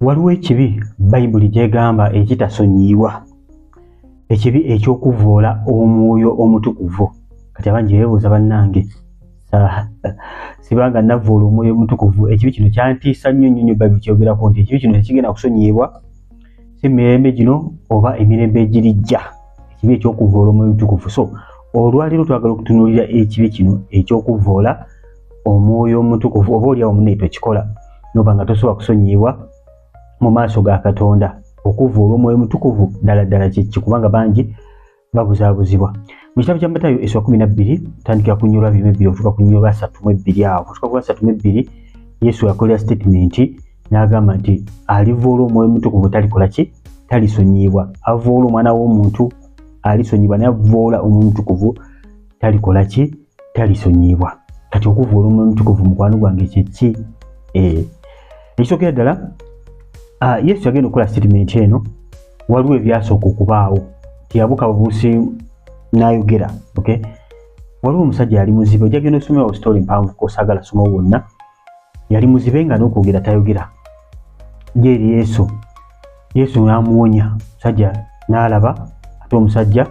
Waliwo ekibi Bayibuli gy'egamba ekitasonyiyibwa, ekibi eky'okuvvoola Omwoyo Omutukuvu. Kati abangi beebuuza, bannange, sibanga navvoola Omwoyo Omutukuvu? Ekibi kino kyantiisa nnyo nnyo nnyo. Bayibuli kyogerako nti ekibi kino tekigenda kusonyiyibwa, si mirembe gino oba emirembe egirijja, ekibi eky'okuvvoola Omwoyo Omutukuvu. So olwaleero twagala okutunuulira ekibi kino eky'okuvvoola Omwoyo Omutukuvu. Oba oliawo munne tokikola, noba nga tosobola kusonyiyibwa mu maaso ga Katonda. Okuvvoola Omwoyo Omutukuvu ddala ddala kyeki? Kubanga bangi babuzaabuzibwa. Mu kitabo kya Matayo eswa 12, tandikira ku nnyolwa 22 okutuuka ku nnyolwa 32. Awo okutuuka ku 32, Yesu yakolera statement n'agamba nti alivvoola Omwoyo Omutukuvu talikola ki? Talisonyiyibwa. Avvoola Omwana w'Omuntu alisonyiyibwa, naye avvoola Omwoyo Omutukuvu talikola ki? Talisonyiyibwa. Kati okuvvoola Omwoyo Omutukuvu, mukwano gwange, kyeki? Ekisookera ddala, Yesu yagenda okukola statement eno, waliwo ebyasooka okubaawo. Tiyabuka bubuusi n'ayogera. Okay, waliwo omusajja yali muzibe. Ojja genda osomerawo story mpanvu, kosaagala somawo wonna. Yali muzibe nga n'okwogera tayogera. Gyeri Yesu, Yesu n'amuwonya, omusajja n'alaba, ate omusajja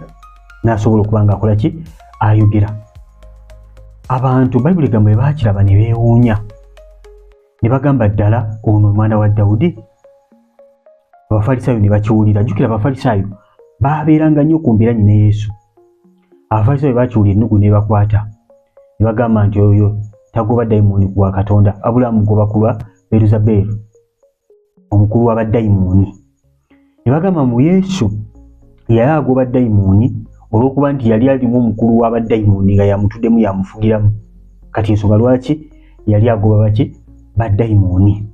n'asobola okuba nga akola ki? Ayogera. Abantu, Bayibuli egamba, bwe baakiraba ne beewuunya ne bagamba, "Ddala ono omwana wa Dawudi?" Abafalisaayo ne bakiwulira. Jjukira, Abafalisaayo baabeeranga nnyo ku mbiranye ne Yesu. Abafalisaayo bakiwulira, ennugu ne bakwata ne bagamba nti oyo tagoba dayimooni ku bwa Katonda, abula amugoba ku lwa Beruzabeeru, omukulu wa badayimooni. Ne bagamba mu Yesu yali agoba dayimooni olw'okuba nti yali alimu omukulu wa badayimooni nga yamutuddemu, yamufugiramu. Kati ensonga lwaki yali agoba baki? Badayimooni.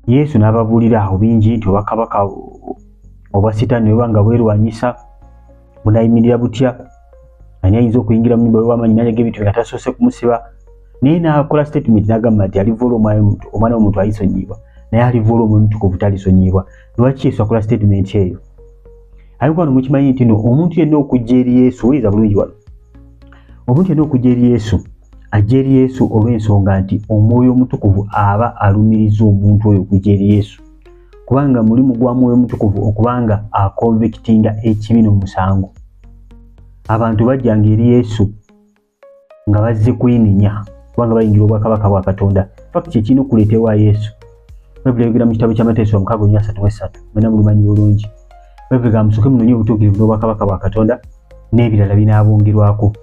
Yesu n'ababuulira awo bingi nti obwakabaka obwa Sitaani bwe nga bwerwanyisa bunayimirira butya? Ani ayinza okuyingira mu nyumba w'amanyi nanyaga ebintu nga tasoose kumusiba? Naye n'akola statement n'agamba nti alivoola Omwana w'Omuntu alisonyiyibwa, naye alivoola Omwoyo Omutukuvu talisonyiyibwa. Lwaki Yesu akola statement eyo? Aye kwano mukimanyi nti no omuntu yenna okujja eri Yesu, wuliriza bulungi wano, omuntu yenna okujja eri Yesu, ajja eri Yesu olw'ensonga nti Omwoyo Omutukuvu aba alumiriza omuntu oyo okujja eri Yesu, kubanga mulimu gwa Mwoyo Omutukuvu okubanga aconvictinga ekibi n'omusango. Abantu bajjanga eri Yesu nga bazze kwenenya, kubanga bayingira obwakabaka bwa Katonda. Fact, kyekirina okuleeta ewa Yesu. Bayibuli eyogera mu kitabo kya Mateeso 6:33, mwena mulumanyi bulungi. Bayibuli gamba, "Musooke munoonye obutuukirivu n'obwakabaka bwa Katonda, n'ebirala binaabongerwako."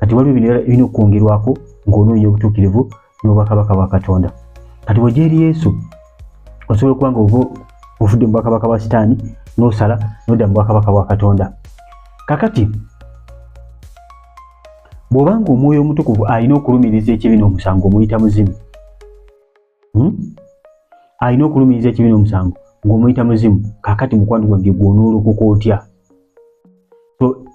Kati waliwo ebirala ebirina okwongerwako ng'onoonya obutuukirivu n'obwakabaka bwa Katonda. Kati bw'ojja eri Yesu, osobola okuba nga ova ovudde mu bwakabaka bwa Sitaani n'osala n'odda mu bwakabaka bwa Katonda. Kakati bw'obanga Omwoyo Omutukuvu alina okulumiriza ekibi n'omusango, omuyita muzimu, Alina okulumiriza ekibi n'omusango ng'omuyita muzimu. Kakati mukwano gwange, gwonoolokoka otya? So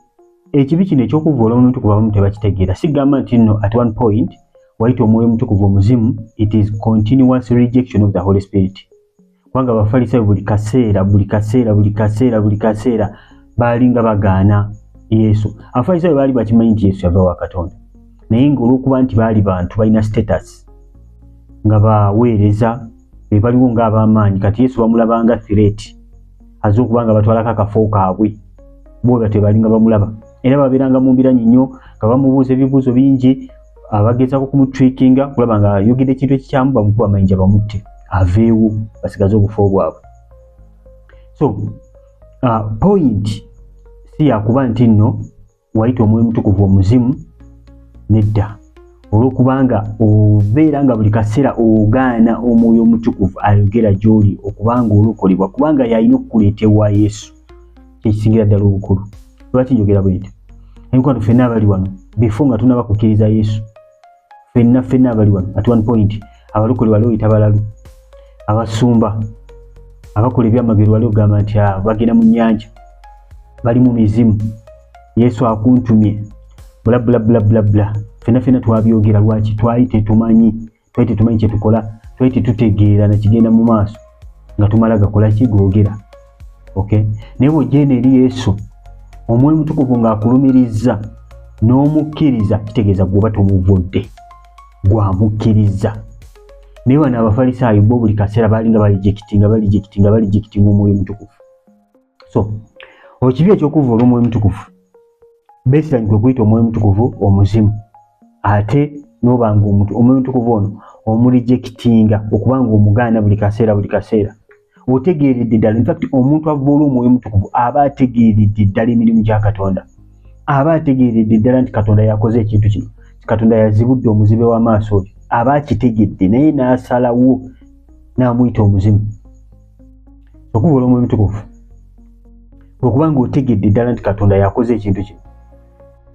ekibi kino ekyokuvvoola Omwoyo Omutukuvu abamu tebakitegeera. Sigamba nti nno at one point wayita Omwoyo Omutukuvu omuzimu. It is continuous rejection of the Holy Spirit, kubanga Abafalisaayo buli kaseera, buli kaseera, buli kaseera, buli kaseera baalinga bagaana Yesu. Abafalisaayo baali bakimanyi nti Yesu yava wa Katonda, naye ngaolwokuba nti baali bantu balina status nga baweereza be baliwo ng'ab'amaanyi, kati Yesu bamulabanga threat aze okuba nga batwalako akafo kaabwe. Bo batyo balinga bamulaba, era babeeranga mu mbiranyi nnyo nga bamubuuza ebibuuzo bingi, abagezaako kumutrickinga kulaba nga ayogedde ekintu ekikyamu, bamukuba amayinja bamutte, aveewo, basigaze obufo bwabwe. So point si yakuba nti nno wayita Omwoyo Omutukuvu omuzimu, nedda. Olwokubanga obeera nga buli kaseera ogaana Omwoyo Omutukuvu ayogera gy'oli okubanga olokolebwa, kubanga yalina okukuleeta ewa Yesu, kyekisingira ddala obukulu. Lwaki njogera bwe ntyo? Emikwano, ffenna abali wano, before nga tunaba kukkiriza Yesu, ffenna ffenna abali wano, at one point abalokole wali oyita balalu, abasumba abakola ebyamagero wali ogamba nti, ah, bagenda mu nnyanja, bali mu mizimu, Yesu akuntumye, bla bla bla bla bla. Ffenna ffenna twabyogera. Lwaki? Twali tetumanyi, twali tetumanyi kyetukola, twali tetutegeera nakigenda mu maaso, nga tumala gakola ki? Googera. Okay, naye bw'ojja eno eri Yesu, Omwoyo Mutukuvu ng'akulumirizza n'omukkiriza, kitegeeza gwoba tomuvudde, gwamukkiriza. Naye wano Abafalisaayo bo buli kaseera baalinga barejectinga, barejectinga, barejectinga Omwoyo Omutukuvu. So ekibi ekyokuvvoola Omwoyo Omutukuvu basically kwe kuyita Omwoyo Omutukuvu omuzimu, ate n'oba nga omuntu Omwoyo Omutukuvu ono omurejectinga okuba nga omugaana buli kaseera, buli kaseera. Otegeeredde ddala, infact omuntu avvoola Omwoyo Omutukuvu aba ategeeredde ddala emirimu gya Katonda, aba ategeeredde ddala nti Katonda yakoze ekintu kino, Katonda yazibudde omuzibe w'amaaso oyo, aba akitegedde, naye n'asalawo n'amuyita omuzimu. Okuvvoola Omwoyo Omutukuvu okuba nga otegedde ddala nti Katonda yakoze ekintu kino,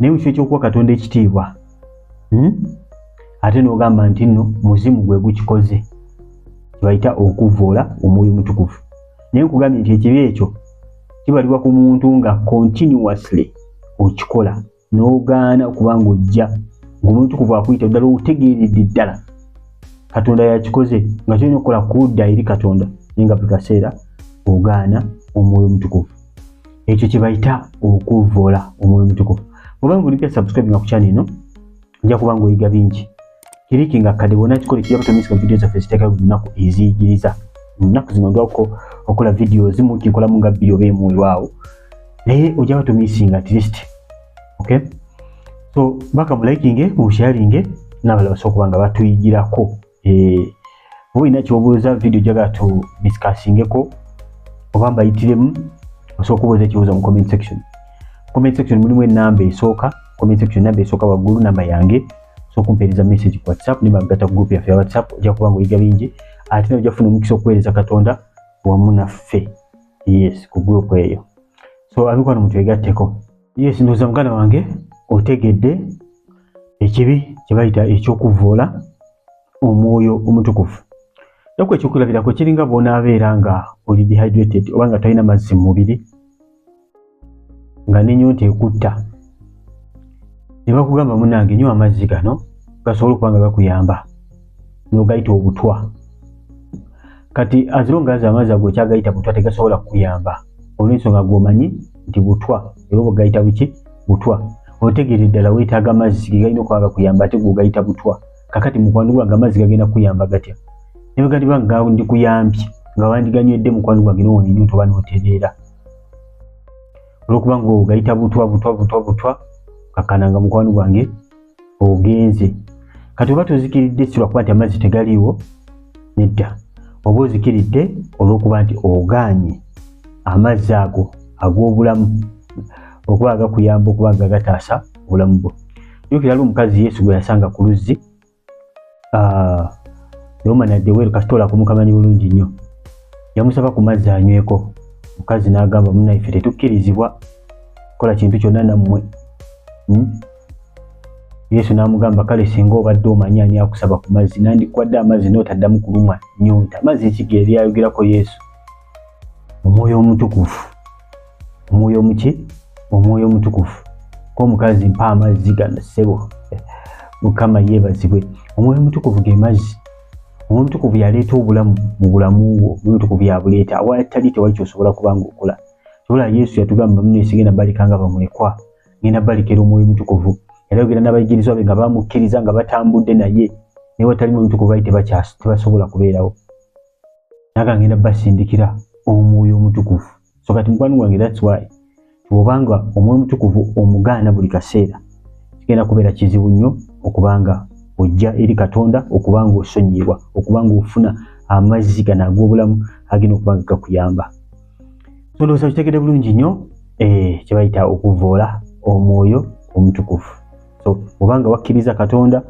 naye mu kifo ekyokuwa Katonda ekitiibwa, Ate n'ogamba nti nno muzimu gwe gukikoze, kyebayita okuvvoola Omwoyo Omutukuvu. Naye nkugambye nti ekibi ekyo kibalibwa ku muntu nga continuously okikola n'ogaana okuba ng'ojja ng'Omwoyo Omutukuvu akuyita, ddala otegeeredde ddala Katonda yakikoze, nga kyolina okukola kudda eri Katonda, naye nga buli kaseera ogaana Omwoyo Omutukuvu. Ekyo kye bayita okuvvoola Omwoyo Omutukuvu. Bw'oba nga olipya, subscribe nga ku channel eno, nja kuba ng'oyiga bingi. Clickinga akadde, bwona kikola ekijja tomissinga video zaffe eziteekayo buli lunaku eziyigiriza. Ennaku zino ndwako okukola video zimu, kinkolamu nga 2 oba 1 weewaawo, naye ojja batomissinga at least. Okay, so baka mulikinge, musharinge n'abalala basobola okuba nga batuyigirako. Oba olina kyobuuza, video jagala tu discussingeko oba mbayitiremu, osobola okubuuza ekibuuzo mu comment section. Comment section mulimu enamba esooka, comment section namba esooka waggulu, namba yange, osobola okumpeereza message ku WhatsApp ne bagata ku group yaffe ya WhatsApp. Ojja kuba nga oyiga bingi, ate nawe ojja kufuna omukisa okuweereza Katonda wamu naffe, yes, ku group eyo. So abikwano, mutwegatteko. Yes, ndowooza muganda wange otegedde ekibi kye bayita ekyokuvvoola Omwoyo Omutukuvu. Naku ekyokulabirako kiringa bw'onaabeera nga oli dehydrated oba nga tolina mazzi mu mubiri, nga n'ennyonta ekutta, ne bakugamba, "Munnange, nywa amazzi gano gasobola okuba nga gakuyamba," n'ogayita obutwa. Kati as long as amazzi ago okyagayita butwa, tegasobola kukuyamba, olw'ensonga gw'omanyi nti butwa, era oba ogayita buki? Butwa. Otegeera ddala weetaaga amazzi ge galina okuba gakuyamba, ate gw'ogayita butwa. Kakati mukwano gwange, amazzi gagenda kukuyamba gatya? Ne bwe galiba nga ndikuyambye, nga wandiganywedde, mukwano gwange, n'owona ennyonta oba n'otereera. Olw'okuba nga ogayita butwa, butwa, butwa, butwa, kakkananga mukwano gwange ogenze. Kati oba tozikiridde si lwakuba nti amazzi tegaliiwo, nedda, oba ozikiridde olw'okuba nti ogaanye amazzi ago ag'obulamu okuba gakuyamba, okuba nga gataasa obulamu bwo. Jjukira ali omukazi Yesu gwe yasanga ku luzzi, woman at the well, kasitola kumukamanyi bulungi nnyo. Yamusaba ku mazzi anyweko. Mukazi n'agamba, "Munnaffe, tetukkirizibwa kola kintu kyonna nammwe." Yesu n'amugamba, "Kale singa obadde omanyi ani akusaba ku mazzi, nandikuwadde amazzi n'otaddamu kulumwa nnyonta." Amazzi ki eri ayogerako Yesu? Omwoyo Omutukuvu. Omwoyo omuki? Omwoyo Omutukuvu. Ko omukazi, "Mpa amazzi gano, ssebo." Mukama yeebazibwe. Omwoyo Omutukuvu ge mazzi. Omwoyo Omutukuvu yaleeta obulamu mu bulamu bwo. Omwoyo Omutukuvu yabuleeta, awatali tewali kyosobola kuba nga okola. Kyobola Yesu yatugamba, "Muno sigenda baleka nga bamulekwa, ngenda balekera Omwoyo Omutukuvu." Yali ayogera n'abayigirizwa be nga bamukkiriza, nga batambudde naye, naye watali Mwoyo Omutukuvu bali tebasobola kubeerawo. Naga, "Ngenda basindikira Omwoyo Omutukuvu." So kati mukwano gwange, that's why bw'obanga Omwoyo Omutukuvu omugaana buli kaseera, kigenda kubeera kizibu nnyo okubanga ojja eri Katonda, okubanga osonyiyibwa, okubanga ofuna amazzi gano ag'obulamu agenda okuba nga gakuyamba. So ndowooza kitegedde bulungi nnyo kye bayita okuvvoola Omwoyo Omutukuvu. So obanga wakkiriza Katonda,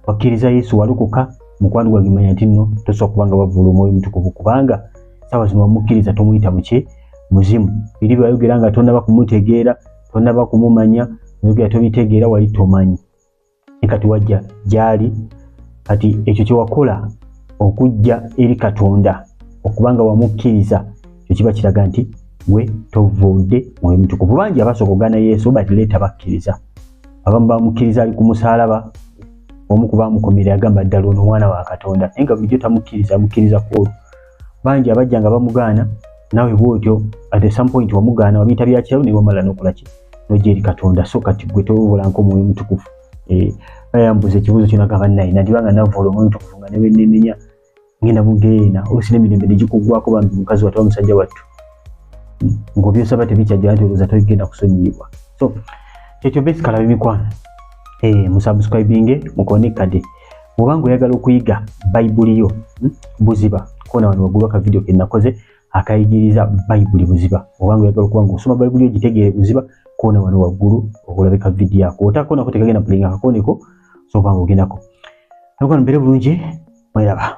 wakkiriza Yesu, walokoka, mukwano gwange, manya nti nno tosobola kuba nga wavvoola Omwoyo Omutukuvu, kubanga saawa zino wamukkiriza, tomuyita muki? Muzimu. Biri byayogera nga tonnaba kumutegeera, tonnaba kumumanya, oyogera tobitegeera, wali tomanyi, kati wajja gyali. Kati ekyo kyewakola okujja eri Katonda, okubanga wamukkiriza, ekyo kiba kiraga nti gwe tovoodde Mwoyo Mutukuvu. Bangi abasooka okugaana Yesu but later bakkiriza. Abamu bamukkiriza ali ku musaalaba, omu ku bamukomerera yagamba, "Ddala ono mwana wa Katonda," naye nga bulijjo tamukkiriza, amukkiriza ku olwo. Bangi abajja nga bamugaana, naawe bwotyo at some point wamugaana, wabiyita byakirawo, naye wamala nokolaki? Nojja eri Katonda. So kati gwe tovoolanga Omwoyo Mutukuvu. Bayambuza ekibuuzo kyo, nagamba, "Naye nandibanga navoola Omwoyo Mutukuvu nga newennemenya." Ngenda mugeena oluusi n'emirembe ne gikuggwako bambi mukazi wattu oba musajja wattu, ng'obyosaba tebikyajja nti olowooza togenda kusonyiyibwa. So kyekyo basically, ab'emikwano, musubscribinge, mukone kade. Bw'oba ng'oyagala okuyiga bayibuli yo buziba, kona wano waggulu aka video ke nakoze akayigiriza bayibuli buziba. Oba ng'oyagala okuba ng'osoma bayibuli yo gitegeere buziba, kona wano waggulu okulabika video ako. Otakoonako tekagenda pulinga, akakooneko, so oba ng'ogendako. Emikwano, mbeere bulungi, mweraba.